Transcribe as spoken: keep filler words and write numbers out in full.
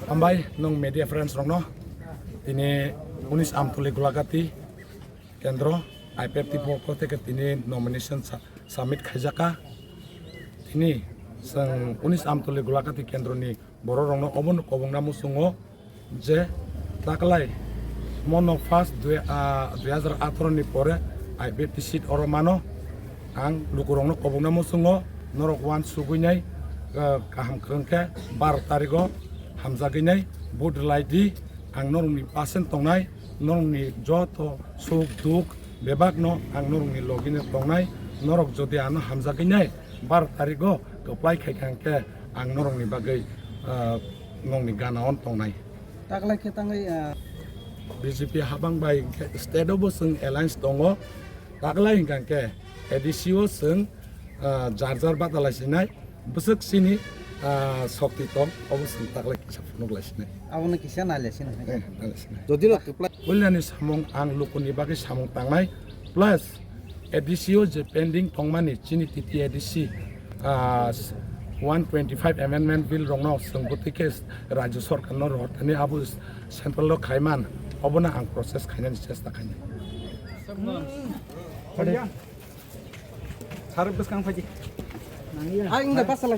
Hambai nwng media friends rokno, tini unis Amtuli Golagati kendro I P F T pokho theke tini nomination sa-, submit khaijaka. Tini chwng unis Amtuli Golagati kendroni borok rokno obono kobongna muchungo je taklai mono first dui, ah, dui hajar atharo ni pore I P F T seat oro mano. Ang lukurokno kobongna muchungo norok uansugwi nai, ah, kaham kwrwng khe baro tarigo hamjagwi nai vote rwlai di. Ang norokni pasen tongnai, norokni joto suk duk bebakno ang norokni logino tongnai. Norok jodi ano hamjagwi nai baro tarigo kwplai khai kha hwnkhe ang norokni bagwi, ah, nokni gana on tongnai. Taklai khe tangwi, ah, B J P habang bai hwnkhe state o bo chwng alliance tongo. Taklai hwnkha hwnkhe A D C o chwng, ah, jar jar batalai sinai. Bwswk chini, ah, sokti tong, obo chwng taklai kisa phunuk lai sinai. Abono kisa nai lai sinai. Eh, nai lai sinai. Jodi rok kwplai. Puilani samung ang lukuni bagwi samung tangnai, plus A D C o je pending tongmani chini T T A D C, ah, one twenty-five amendment bill rokno chwng bwtwi khe Rajya Sarkar no rohornani abo central o khaiman, obono ang process khainani chesta khainai. Sir, bwskang phaidi. Ang da pasal